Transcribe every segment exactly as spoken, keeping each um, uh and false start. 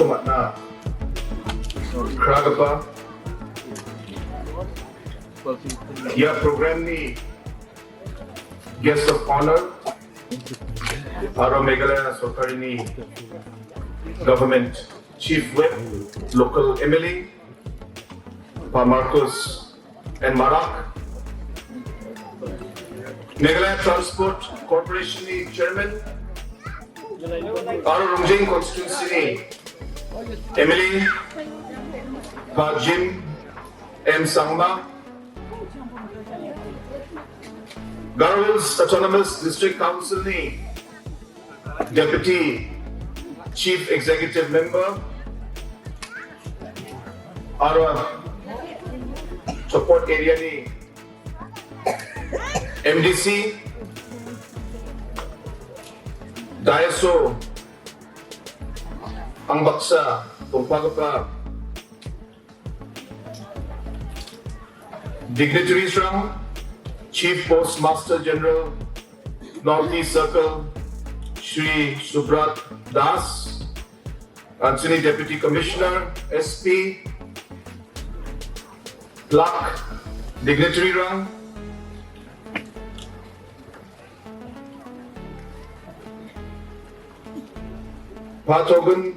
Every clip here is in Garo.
man·a. Kragipa ia programni guest of honor aro Meghalaya sorkarini government chief whip, local M L A, Pa Marcus N Marak, Meghalaya Transport Corporation-ni chairman, aro Rongjeng constituency-ni M L A, Pa Jim M Sangma, Garo Hills Autonomous District Council-ni Deputy Chief Executive Member, aro Chopot area-ni M D C, dais-o angbaksa dongpagipa dignitaries-rang, Chief Postmaster General, North East Circle, Shri Subrat Das, an·chingni Deputy Commissioner, S P, plak dignitary-rang, Pathogun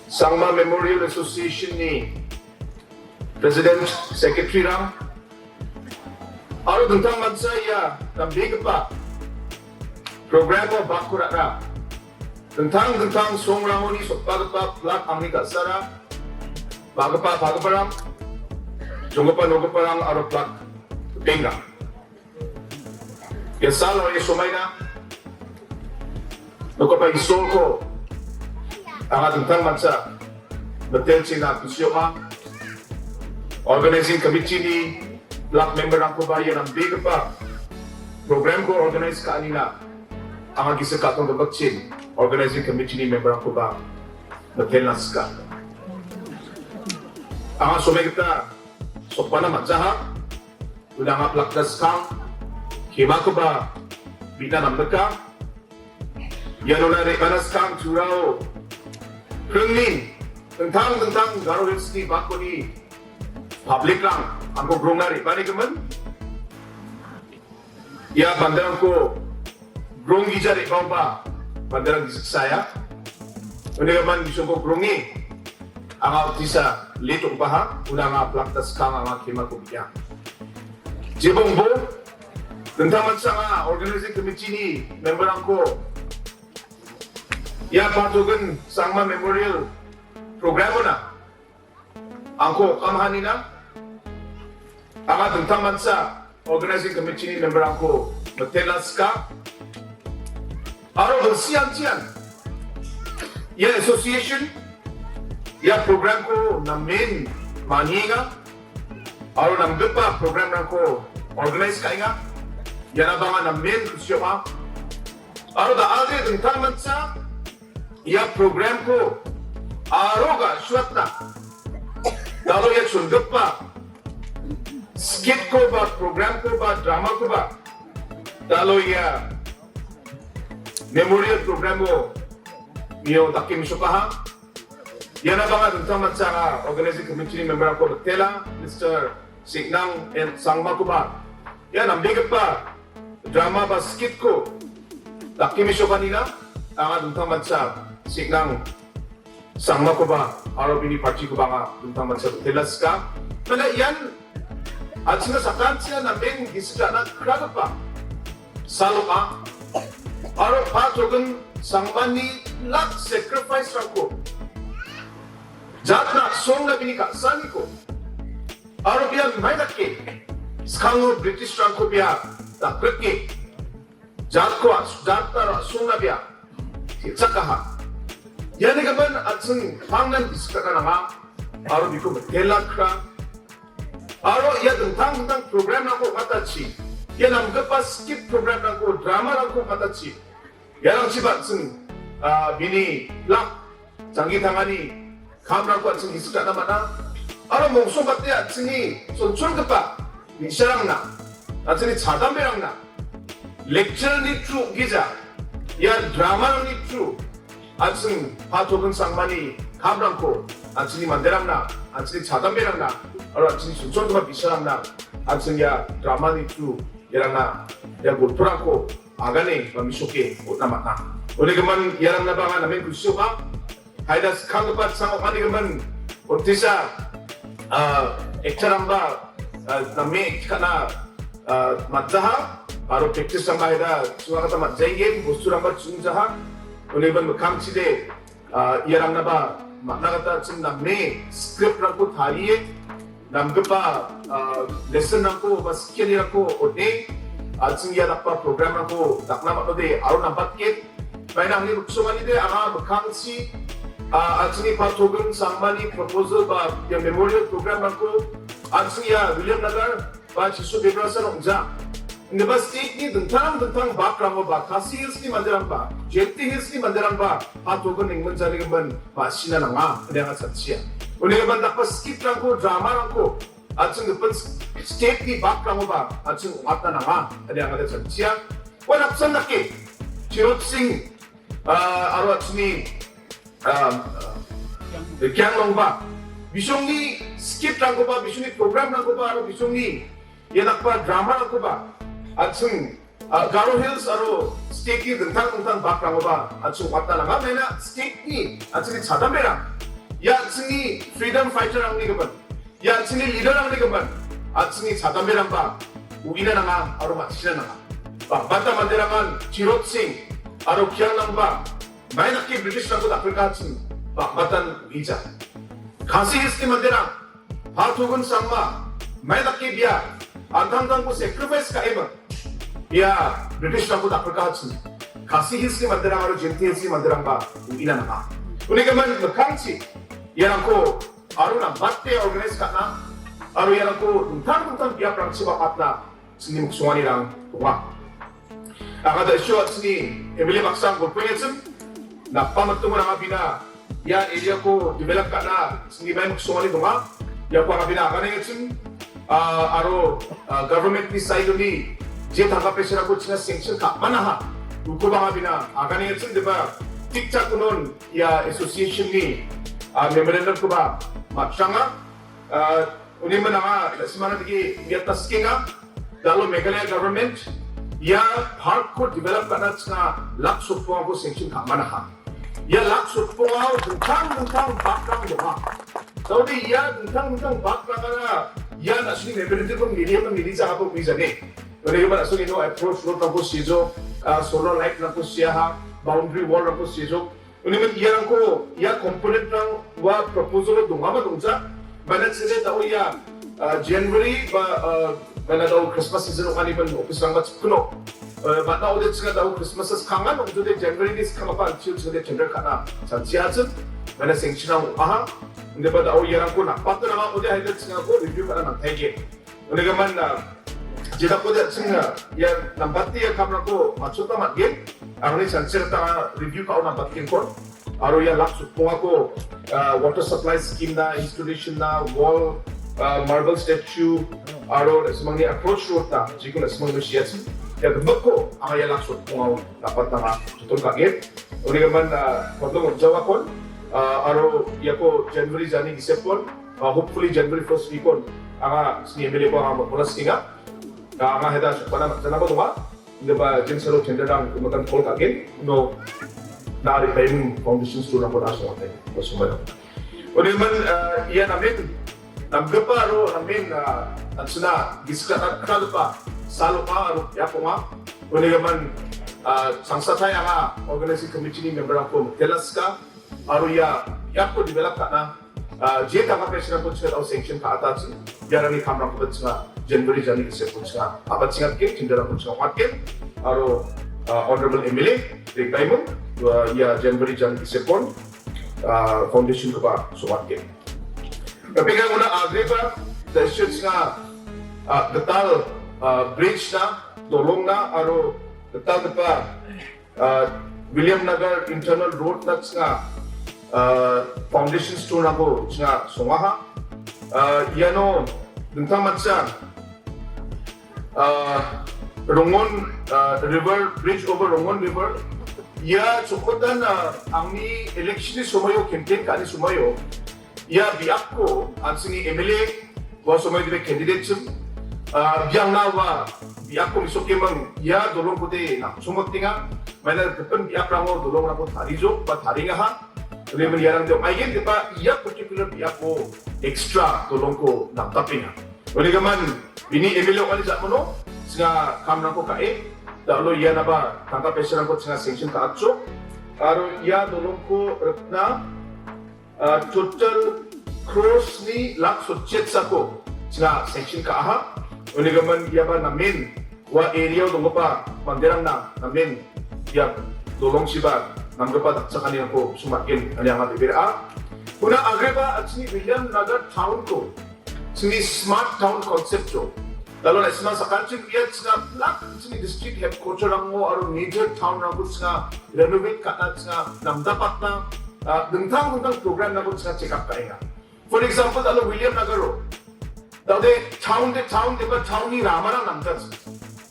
Sangma Memorial Association-ni President, Secretary-rang, aro dingtang mancha ia nambegipa program-o bak ra·na, dingtang dingtang songrangoni sokbagipa plak angni ka·sara, bagipa pagiparang, jonggipa nogiparang aro plak bengrang. Ia salo ia somaina nokgipa Isolko anga dingtang mancha mitelchina kusioma, organizing committee-ni plak member-rangkoba ia nambegipa program-ko organize ka·anina anga gisik ka·tong gipakchin organizing committee-ni member-rangkoba mitelna sika. Anga somai gita sokbana man·jaha. Uno anga plakna skang kemakoba bina namnika. Ianona re·bana skang Turao pringnin dingtang dingtang Garo Hills-ni bakoni public-rang angko grongna re·banigimin. Ia banderangko grong gija re·baoba banderang gisik saya. Unigimin bisongko gronge anga otisa let ong·baha, una anga plakta skang anga kemako bi·a. Jebongbo, dingtang mancha anga organizing committee-ni member-rangko ia Pathogun Sangma Memorial Program-ona angko kamhanina, anga dingtang mancha organizing committee-ni member-rangko mitela sika. Aro bilsi an·chian ia association, ia program-ko namen manienga. Aro namgipa program-rangko organize ka·enga. Iana bang·a namen kusi ong·a. Aro da·ade dingtang mancha ia program-ko aro ga·suatna, dalo ia chongipa skit-ko ba program-ko ba drama-ko ba dalo ia memorial program-o mio dake mesokaha. Iana bang·a dingtang mancha anga organizing committee-ni member-rangko mitela, Mister Siknang N Sangmakoba ia nambegipa drama ba skit-ko dake mesokanina anga dingtang mancha Siknang Sangmakoba aro bini party-koba anga dingtang mancha mitela sika. Mane ian an·chingna sakantian namen gisik ra·na kragipa sal ong·a. Aro Pathogun Sangmani lak sacrifice-rangko jatna songna bini ka·saniko aro bia mai dake skango British-rangko bia dakrike jatko as-, jatna ra·songna bia te·chakaha. Ianigimin an·ching pangnan gisik ra·na nanga aro biko mitela kra. Aro ia dingtang dingtang program-rangko ong·atachi, ia namgipa skit program-rangko, drama-rangko ong·atachi, iarangchiba an·ching, ah, bini lak janggi tangani kamrangko an·ching gisik ra·na man·a. Aro mongsongbate an·chingni chonchongipa bi·sarangna, an·chingni chadamberangna lecture-ni through ong·gija, ia drama-rangni through An·ching pa togin sangmani kamrangko an·chingni manderangna, an·chingni chadamberangna, aro an·chingni sunchongipa bi·sarangna, an·ching ia dramani through iarangna ia golporangko agane ba mesoke on·na man·a. Unigimin iarangna ba anga namen kusi ong·a. Haida skanggipa chang ong·anigimin otisa, ah, actor-rangba, ah, name act ka·na, ah, man·jaha, aro practice-rangba haida chingakata man·jaengen, bosturangba chingjaha. Unigimin mikkangchide, ah, iarangna ba man·a gita ching name script-rangko tarie, namgipa, ah, lesson-rangko ba skill-rangko on·e, an·ching ia dakgipa program-rangko dakna man·ode aro nambatgen. Maina angni riksonganide anga mikkangchi, ah, an·chingni pa togin sangmani proposal ba ia memorial program-rangko an·ching ia Williamnagar ba Jisu Beberasan ong·ja. Indiba state-ni dingtang dingtang bakrango ba Khasi Hills-ni manderangba, Jaintia Hills-ni manderangba pa togin nengminjarigimin ma·sina nanga, ine anga chanchia. Unigimin dakgipa skit-rangko, drama-rangko, an·ching gipin state-ni bakrangoba an·ching ong·atna nanga, ine anga chanchia. Ua napsan dake, Tirot Sing, ah, aro an·chingni, ah, Kiang Longba, bisongni skit-rangkoba, bisongni program-rangkoba, aro bisongni ia dakgipa drama-rangkoba, an·ching, ah, Garo Hills aro state-ni dingtang dingtang bakrangoba an·ching ong·atna nanga. Maina state-ni an·chingni chadamberang, ia an·chingni freedom fighter-rangni gimin, ia an·chingni leader-rangni gimin, an·chingni chadamberangba uina nanga aro ma·sina nanga. Bang·bata manderangan Tirot Sing aro Kiang Longba, maidake British-rangko dakgrikaha an·ching bang·batan uija. Khasi Hills-ni manderang, pa togin sangma, maidake bia an·tangtangko sacrifice ka·ema, bia British-rangko dakgrikaha an·ching Khasi Hills-ni manderang aro Jaintia Hills-ni manderangba uina nanga. Unigimin mikkangchi iarangko aro nambate organize ka·na aro iarangko dingtang dingtang biaprangchiba patna chingni miksonganirang donga. Anga da·sio an·chingni M L A baksa golpoengachim, napba mitingo anga bina ia area-ko develop ka·na chingni bai miksongani donga. Iako anga bina aganengachim, ah, aro, ah, government-ni side-oni je tangka paisa-rangko chinga sanction ka·manaha, ukoba anga bina aganengachim, deba tik chak unon ia association-ni, ah, memorandum-koba matranga. Ah, unigimin anga, da·simana digi, ia taskinga, dalo Meghalaya government, ia park-ko develop ka·na chinga lak sotbongako sanction ka·manaha. Ia lak sotbongao dingtang dingtang bakrang donga. Saode ia dingtang dingtang bakrangara, ia na·sini memorandum-ko niriaman niri jagabo uijane. Unigimin na·sini no approach road-rangko siejo, ah, solar light-rangko siaha, boundary wall-rangko siejo. Unigimin iarangko, ia component-rang ua proposal-o dongaba dongja. Bana chile da·o ia, ah, January ba, ah, bana da·o Christmas season ong·ani ban office-rangba chipkuno. Eh, bana ode chinga da·o Christmas-a skangan ong·jode January-ni skanggipa an·ching chingde tender ka·na chanchiachim. Bana sanction-rang ong·aha. Inde ba da·o iarangko napatna nanga ode haida chingako review ka·na nangtaige. Unigimin, ah, jedakode an·ching, ah, ia nambate ia kamrangko matchotna man·gen, angni chanchirangna review ka·o nambatgenkon. Aro ia lak sotbongako, ah, water supply scheme-na, installation-na, wall, ah, marble statue, aro na·simangni approach road-na, jikon na·simangni siachi. Ia gimikko anga ia lak sotbongao napatna nanga joton ka·gen. Unigimin, ah, kodong on·jawakon, ah, aro iako January jani gisepon, ah, hopefully January first week-on anga chingni M L A-ko anga mokona sikenga. Ah, anga heda sokbana makjanaba donga. Inde ba jensalo tender-rang gimikan call ka·gen. Uno na Repaimung Foundation Store-rangko na songate. Sumbayong. Unigimin, ah, ia namen namgipa aro namen, ah, an·chingna gisik ra·na kal·gipa sal ong·a aro biap ong·a. Unigimin, ah, changsatai anga organizing committee-ni member-rangko mitela sika aro ia biapko develop ka·na, ah, je tangka paisa-rangko chinga da·o sanction ka·atachim, iarangni kamrangkoba chinga January jani gisepon chinga a·bachingatgen, tender-rangko chinga ong·atgen, aro, ah, Honorable M L A Repaimung, ah, ia January jani gisepon, ah, foundation-koba songatgen. Repengan una agreba, da·sio chinga, ah, gital, ah, bridge-na, dolong-na, aro gitalgipa, ah, Williamnagar internal road-na chinga, ah, foundation stone-rangko chinga songaha. Ah, iano dingtang mancha, ah, Rongon, ah, River, bridge over Rongon River, Ia chokmotan, ah, angni election-ni somoio, campaign ka·ani somoio, ia biapko an·chingni M L A, ua somoio dibe candidate-chim, ah, biangna ua biapko mesokeming ia dolongkode nangchongmotenga. Maina gipin biaprango dolongrangko tarijok ba tariengaha. Uni gimin iarangde ong·aigen diba ia particular biapo extra dolongko namtapenga. Uni gimin bini M L A ong·ani ja·mano chinga kamrangko ka·e, da·alo ianaba tangka paisarangko chinga sanction ka·atchok. Aro ia dolongko rikna, ah, total crore sni lak sotchetsako chinga sanction ka·aha. Uni gimin iaba namen ua area-o donggipa manderangna namen ia dolongchiba namgipa dakchakanirangko sumatgen ine anga bebera. Una agreba an·chingni Williamnagar town-ko chingni smart town concept-o. Dalo naisima sakanching ia chinga plak chingni district headquarter-rango aro major town-rango chinga renovate ka·na chinga namdapatna, ah, dingtang dingtang program-rangko chinga check up ka·enga. For example, dalo Williamnagar-o. Dade town de town de ba town-ni ramarang namjachim.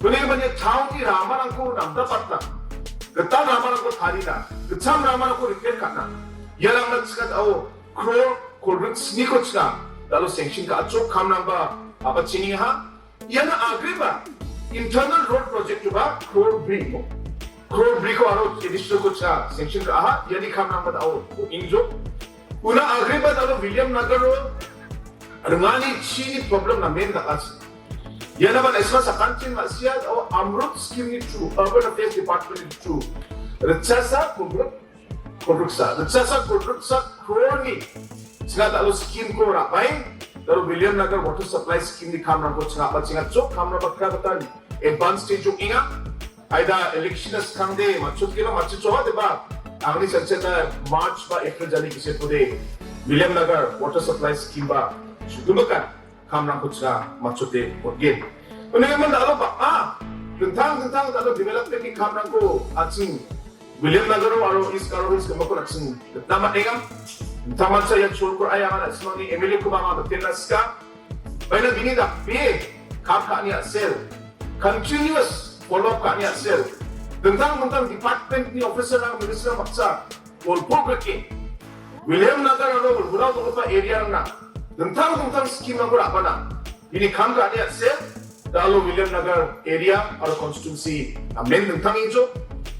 Uni gimin ia town-ni ramarangko namdapatna. Gital ramarangko tarina. Gitcham ramarangko repair ka·na. Iarangna chikatao crore kolgrik sniko chinga. Dalo sanction ka·achok kamrangba a·bachengaha. Iana agreba internal road project-oba crore bri. Crore briko aro additional-ko chinga sanction ka·aha. Iani kamrangba dao ingjok. Una agreba dalo Williamnagar-o ringani chini problem namen dakachim. Ianaba naisima sakanching ma·sia dao Amrut scheme-ni through, Urban Affairs Department-ni through. Ritchasa kolgrik, kolgriksa. Ritchasa kolgriksa crore-ni chinga dalo scheme-ko ra·bae, dalo Williamnagar water supply scheme-ni kamrangko chinga ba chingachok, kamrangba kra gita advance stage ong·enga. Aida election-na skangde matchotgilo matchotchoa deba. Angni sancheta March ba April jani gisepode Williamnagar water supply scheme-ba sudumakan kamrangko chinga matchote on·gen. Uni gimin dalo bang·a dingtang dingtang dalo development-ni kamrangko an·ching Williamnagar-o aro East Garo Hills gimikko an·ching nikna man·enga. Dingtangmancha ia cholko ai anga na·simangni M L A-koba anga mitenna sika. Baina bini dakbe kam ka·ani a·sel, continuous follow up ka·ani a·sel, dingtang dingtang department-ni officer-rang, minister-rang baksa golpo grike Williamnagar aro Ulburao donggipa area-rangna dingtang dingtang scheme-rangko ra·bana bini kam ka·ani a·sel, dalo Williamnagar area aro constituency namen dingtang ingjok,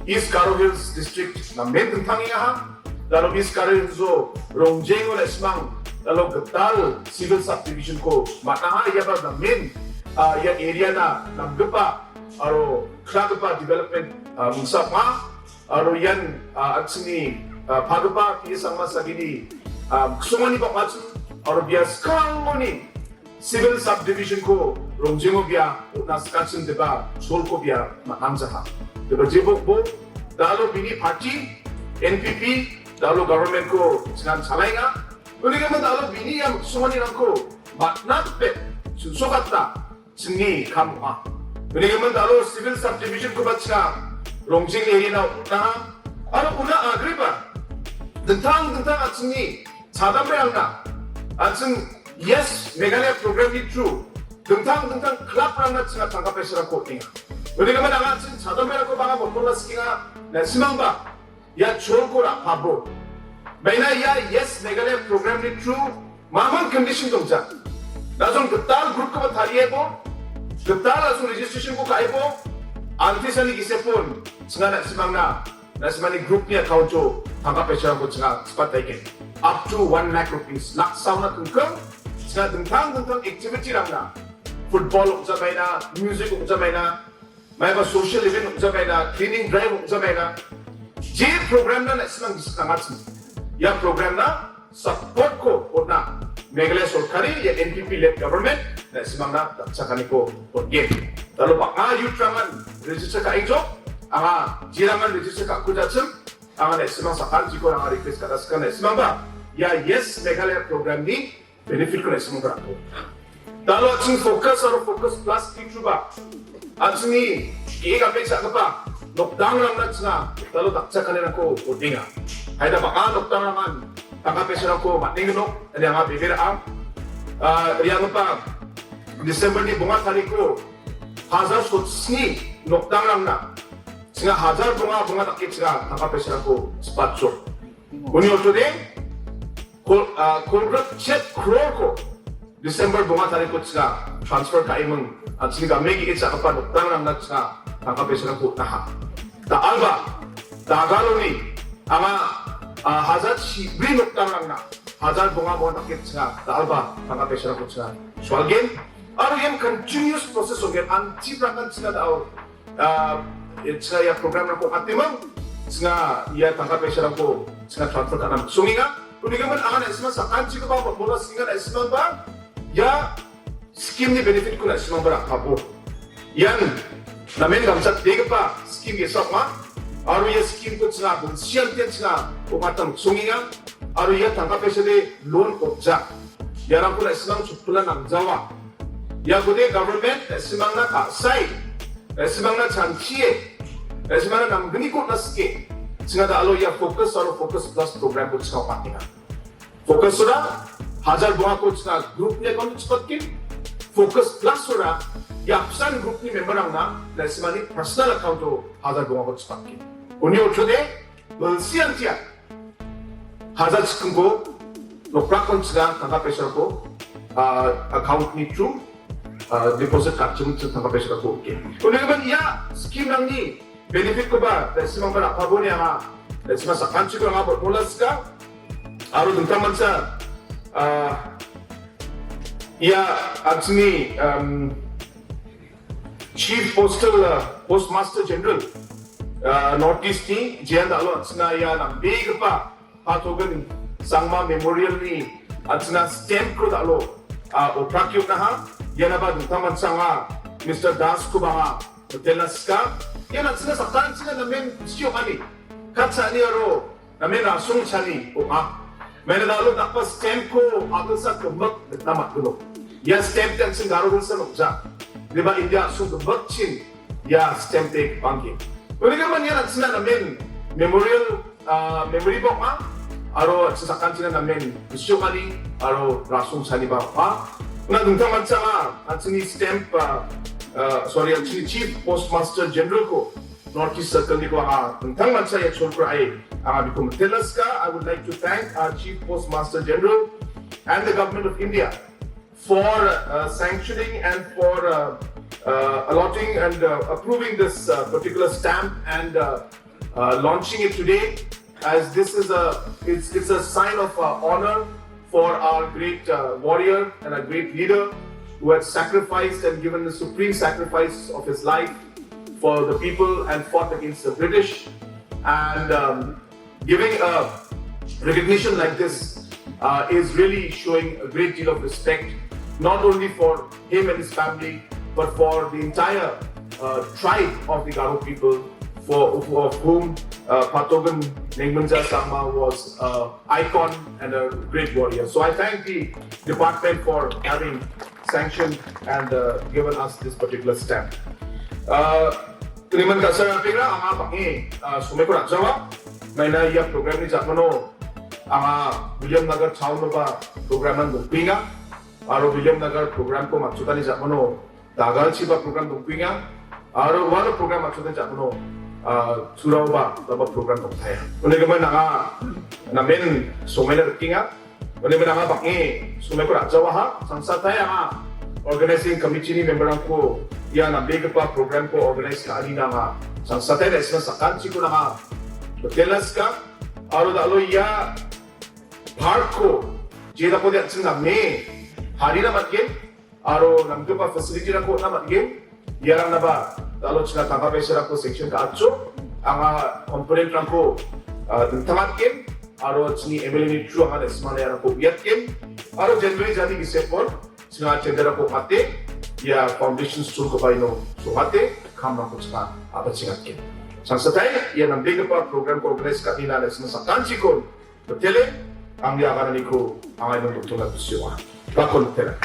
East Garo Hills District namen dingtang ingaha, dalo East Garo Hills-o Rongjengo na·simang dalo gital civil subdivision-ko man·aha, iaba namen, ah, ia area-na namgipa aro kragipa development, ah, mingsa ong·a. Aro ian, ah, an·chingni, ah, pagipa P S Sangma Sagini, ah, miksongani bang·achim aro bia skangoni civil subdivision-ko Rongjengo bia on·na sikachim deba cholko bia man·angjaha. Deba jebokbo dalo bini party N P P dalo government-ko chingan chalaenga. Uni gimin dalo bini ia miksonganirangko matna dipe chun·sokatna chingni kam ong·a. Uni gimin dalo civil subdivision-koba chinga Rongjeng area-na on·aha. Aro una agreba dingtang dingtang an·chingni chadamberangna an·ching Yes Meghalaya program-ni through dingtang dingtang club-rangna chinga tangka paisarangko on·enga. Uni gimin anga an·ching chadamberangko bang·a motmotna sikenga, na·simangba ia cholko ra·pabo. Maina ia Yes Meghalaya program-ni through mamang condition dongja. Najong gital group-koba tariebo, gital najong registration-ko ka·ebo, antisani gisepon, chinga na·simangna, na·simani group-ni account-o tangka paisarangko chinga sipataike. Up to one lakh rupees, laksaona kingking, chinga dingtang dingtang activity-rangna, football ong·jamaina, music ong·jamaina, maiba social event ong·jamaina, cleaning drive ong·jamaina, je program-na na·simang gisik nangachim. Ia program-na support-ko on·na Meghalaya sorkari, ia N P P led government na·simangna dakchakaniko on·gen. Dalo bang·a youth-rangan register ka·engjok, anga jerangan register ka·kujachim, anga na·simang sakantikon anga request ka·na sika, na·simangba ia Yes Meghalaya program-ni benefit-ko na·simangba ra·bo. Dalo an·ching Focus aro Focus Plus P two-ba an·chingni ge·e gape cha·gipa nokdangrangna chinga dalo dakchakanirangko on·enga. Haida bang·a nokdangrangan tangka paisarangko man·enggilok ine anga bebe ra·a. Ah, re·anggipa December-ni bonga tariko hajar sotsni nokdangrangna Chinga hajar bonga bonga dake chinga tangka paisarangko chipatchok. Uni ortode kol-, ah, kolgrik chet krorko December bonga tarikko chinga transfer ka·eming, an·chingni game ge·e cha·gipa nokdangrangna chinga tangka paisarangko on·aha. Da·alba, dagaloni anga, ah, hajar chibri nokdangrangna hajar bonga bonga dake chinga da·alba tangka paisarangko chinga so·algen. Aro ian continuous process ong·gen, an·chi prakkan chinga da·o ah, chinga ia programrangko on·ateming, chinga ia tangka paisarangko chinga transfer ka·na songenga. Unigimin anga na·simang sakanchikoba, bola singa na·simangba, ia scheme-ni benefit-ko na·simangba ra·babo. Ian namen gamchatbegipa scheme ge·sa ong·a. Aro ia scheme-ko chinga bongsiantian chinga ong·atna songenga. Aro ia tangka paisade loan opja. Iarangko na·simang chukpila nangjawa. Iakode government na·simangna ka·sae, na·simangna chanchie, na·simangna namgniko on·a sike, chinga da·alo ia Focus aro Focus Plus program-ko chinga ong·atenga. Focus-ora hajar bongako chinga group-ni account-o chipatgen. Focus Plus-ora ia apsan group-ni member-rangna na·simani personal account-o hajar bongako chipatgen. Uni ortode, bongsiantian hajar chikimko nokprakon chinga tangka paisarangko, ah, account-ni through, ah, deposit ka·chim chinga tangka paisarangko on·gen. Unigimin ia scheme-rangni benefit-koba na·simangba ra·babo ine anga na·simang sakanchiko anga botmola sika. Aro dingtangmancha, ah, ia an·chingni, um, Chief Postal, uh, Postmaster General, uh, North East-ni jean da·alo an·chingna ia nambegipa Patogen Sangma Memorial-ni an·chingna stamp-ko da·alo, uh, opraki on·aha. Ianaba dingtangmancha anga Mister Das-koba anga mitelna sika. Ian an·chingna sakanchina namen sio ani. Katchani aro namen rasongchani ong·a. Maina da·alo dakgipa stamp-ko a·gilsa gimik nikna man·gimin. Ia stamp-de an·ching Garo Hills-an ong·ja. Indiba India a·song gimikchin ia stamp-de bangke. Unigimin ian an·chingna namen memorial, ah, memory-ba ong·a. Aro an·ching sakanchina namen bisiokani aro rasongchaniba ong·a. Una dingtangmancha anga an·chingni stamp, ah, ah, sorry, an·chingni Chief Postmaster General-ko North East Circle-niko anga dingtangmancha ia cholko ra·e anga biko mitelna sika. I would like to thank our Chief Postmaster General and the Government of India for, uh, sanctioning and for, uh, uh, allotting and, uh, approving this, uh, particular stamp and, uh, uh, launching it today, as this is a, it's, it's a sign of, uh, honor for our great, uh, warrior and a great leader who had sacrificed and given the supreme sacrifice of his life for the people and fought against the British. And, um, giving a recognition like this, uh, is really showing a great deal of respect, not only for him and his family, but for the entire, uh, tribe of the Garo people, for, of whom, uh, Patogen Nengmenja Sangma was, uh, icon and a great warrior. So I thank the department for having sanctioned and, uh, given us this particular stamp. Uh, Unigimin ka·sar apeng ra anga bang·e, uh, somoiko ra·jawa. Maina ia program-ni ja·mano anga Williamnagar town-oba program-an dongpenga. Aro Williamnagar program-ko matchotani ja·mano Dagalchiba program dongpenga. Aro uano program matchotani ja·mano, ah, Turaoba daba program dongtaia. Unigimin anga namen somoina rikenga. Unigimin anga bang·e somoiko ra·jawaha. Sangsatai anga organizing committee-ni member-rangko ia nambegipa program-ko organize ka·anina anga sangsatai na·simang sakantikon anga mitelna sika. Aro da·alo ia park-ko jedakode an·ching name harina man·gen. Aro namgipa facility-rangko on·na man·gen. Iarangnaba da·alo china tangka paisarangko sanction ka·atchok. Anga component-rangko, ah, dingtangatgen. Aro chini M L A-ni through anga na·simangna iarangko uiatgen. Aro January jani gisepon china tender-rangko ong·ate, ia foundation stone-koba iano song·ate, kam-rangko china a·bachengatgen. Sangsatai, ia nambegipa program-ko organize ka·anina na·simang sakantikon mitele, angni agananiko anga iano doktona bisio ong·a. Bakon mitela.